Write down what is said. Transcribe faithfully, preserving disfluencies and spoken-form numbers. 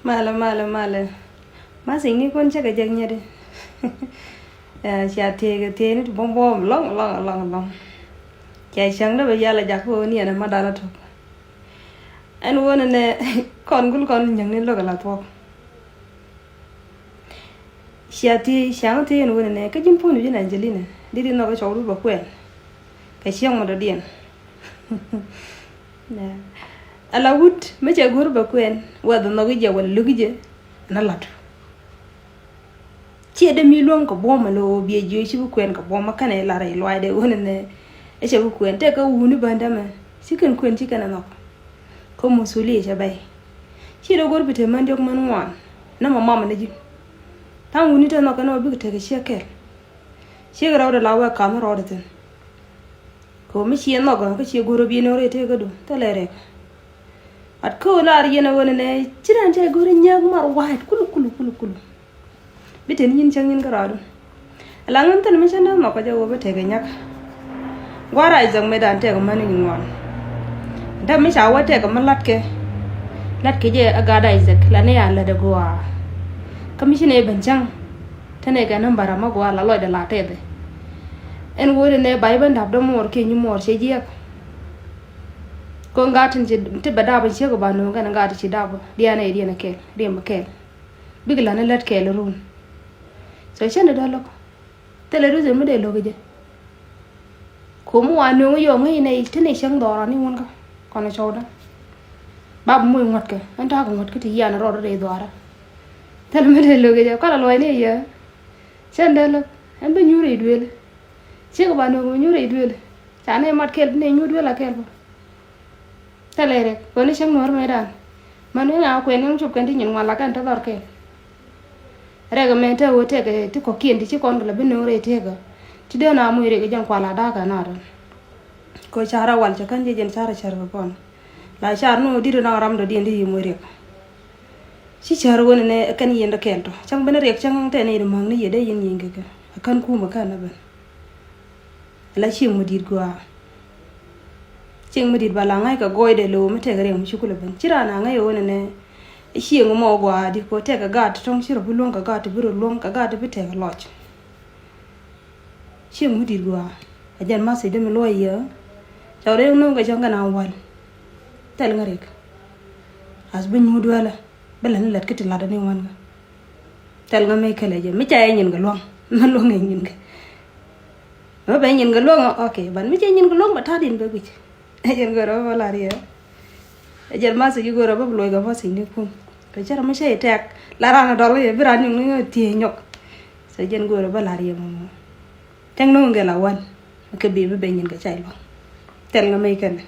Malɛ, malɛ, malɛ. Ma thiec ni kɔn cä kɛ jek nyɛt i̱. Cia thiec kɛ thiec ni ti buɔ̱m buɔ̱m lɔŋ lɔŋ lɔŋ lɔŋ. Cia cäŋ dee bɛ yal a jak kä ɣöö ni ɛn ɛ ma dal a tok. Ɛn ɣöö nɛ nɛ kɔn gul kɔn nyäŋ ni lo̱k a la thuɔ̱k. Cia thiec, cia ŋä thiec ɛn ɣöö nɛ nɛ kä ji̱n puɔ̱ny ji̱n Angelina di di nhɔk kä cɔw du bɛ kuɛn. Kɛ cieŋ mɔ dɔ̱diɛn. Ala wut mi cɛ go̱r bɛ kuɛn whether nhɔk i̱ jɛ wala lök i̱ jɛ. Ɛn a lat. Ciɛ dee mi luäŋ kɛ buɔ̱m ɛn ɣöö biɛ jiö ci bi kuɛn kɛ buɔ̱m ɛ kɛnɛ lar i̱ luaacdɛ ɣöö nɛ nɛ. Ɛ cɛ bi kuɛn tɛk kä wuni bändä mɛ ci kɛn kuɛn ci kɛn ɛ nhɔk. Kä musuliɛ cɛ bɛy. Ci dee go̱r bi te män diɔk män ŋuan. Nä mɛ mam ni ji̱. Ta̱ŋ wuni te nhɔk kɛn ɣöö bikɛ tekɛ ciɛ kɛl. Ciek rɛwdɛ la wɛk kam rɔɔdɛ thi̱n. Kɛ ɣöö mi ciɛ nhɔk kä ciɛ go̱r bi ni ɣöö rɛy tëëkä du thilɛ rɛk. At kä ɣöö lar yɛn ɛ ɣöö nɛ nɛ ci rɛn cɛ go̱r nyääk mar wa̱a̱t kulu kulu kulu kulu. Bi te ni nyin cäŋ nyin kä rɔɔdu. Ala ŋän thil mi cä nä nhɔk kɛ jɛ ɣöö bi tekɛ nyäk. Gua̱a̱r Isaac mëë dan tekɛ män i̱ ŋuan. Däm mi ca wä tekɛ mi latkɛ. Latkɛ jɛ a gat Isaac la ni a lät a gɔaa. Kä mi ci nɛ ben cäŋ. Te nɛ kɛ nambara ma gɔaa la lɔcdɛ la tɛthɛ. Ɛn wä ri nɛ bay ben dap dä muɔɔr kiɛ nyi muɔɔr cɛ jiɛk. Kɔn gat tin ci ti bɛ dap in ciek ba nööŋ kɛn gat ci dap diɛn ɛ diɛn ɛ kɛl riɛm ɛ kɛl. Bik la ni lät kɛl run. So cɛn dɛ dä lo̱k. Thilɛ reason mi dee lo̱k jɛ. Ko̱mi wa nööŋ yɔŋ i̱ nɛy ti nɛy cäŋ dhɔra ni wun kä kɔn cɔwdä. Bap moc ŋuɔ̱tkɛ ɛn ta̱a̱ kɛ ŋuɔ̱tkä ti yian rɔɔdä dee dhɔra. Thilɛ mi dee lo̱k jɛ kɔn a luɔ̱c ni yɛ. Cɛn dee lo̱k ɛn bi nyuur i̱ duëël. Ciek ba nööŋ bi nyuur i̱ duëël. Ca nɛy mat kɛl bi nɛy nyuur duëël a kɛl bä. Thilɛ rɛk kɔn i̱ cäŋ nuɔ̱ɔ̱r mëëdan. Män i̱ ŋa kuɛn i̱ cop kɛn ti nyin ŋuan la kɛn te dhɔr kɛn. Rɛk ɛmɛ te ɣöö tɛk ti kɔ̱kiɛn ti ci kɔn kɛ la bi nööŋ rɛy tëëkä. Ti dee na muc rɛk jɛn kual a da̱a̱k kɛ naat ɣän. Kɛ car a wal cɛ kän jɛ jɛn car a cär kɛ kɔn. La car ni ɣöö di̱t in ram dɔ̱diɛn di yi muc rɛk. Ci cär ɣöö ni nɛ kɛn yieen dɔ kɛɛl tɔ cäŋ ben rɛk cäŋ tɛn in ma̱ŋ ni yɛ dee yin yieen kɛ kɛ a kän kum a kän a ben. Ala cieŋ mi di̱i̱t gɔaa. Cieŋ mi di̱i̱t ba la ŋa̱c kɛ gɔɔydɛ lo̱o̱ mi tɛk riɛm mi ci kulɛ ben ci raan a ŋa̱c ɣöö nɛnɛ. Cieŋ mɔ gɔaa di kɛ tɛk kɛ gaat ti tɔ̱ŋ ci rɔ bi luäŋ kɛ gaat ti bi rɔ luäŋ kɛ gaat ti bi tɛk kɛ lɔc. Cieŋ mi di̱i̱t gɔaa. A jɛn ma̱th i̱ dee mi luɔc yɛ. Cɔw riɛk no̱o̱ŋ kɛ cäŋ kɛ na wal. Thɛl ŋä riɛk. As bi nyuut duelɛ. Bi lɛ ni lät kä ti lat ni wan kä. Thɛl ŋä mëë kɛlɛ jɛ mi ca yɛ nyin kɛ luaŋ. Mɛ luaŋ yɛ nyin kɛ. Mɛ bɛ nyin kɛ luaŋ, ok, ban mi ca nyin kɛ luaŋ bɛ ta̱a̱ din bɛ guic. Ɛ jɛn go̱rɛ bä bä lar yɛ. Ɛ jɛn ma̱th i̱ go̱rɛ bä bä luɔc kɛ ma̱th i̱ ni kun. Kɛ cɛ rɛ mi ca yɛ tɛk la ran a dɔl kɛ yɛ bi ran nyuŋ ni ŋä tiee nyɔk. So jɛn go̱rɛ bä lar yɛ mɔ mɔ. Tɛŋ no̱o̱ŋ kɛ la wan. Kɛ bi bi bɛ nyin kɛ ca yɛ luaŋ. Thɛl ŋä mëë kɛnɛ.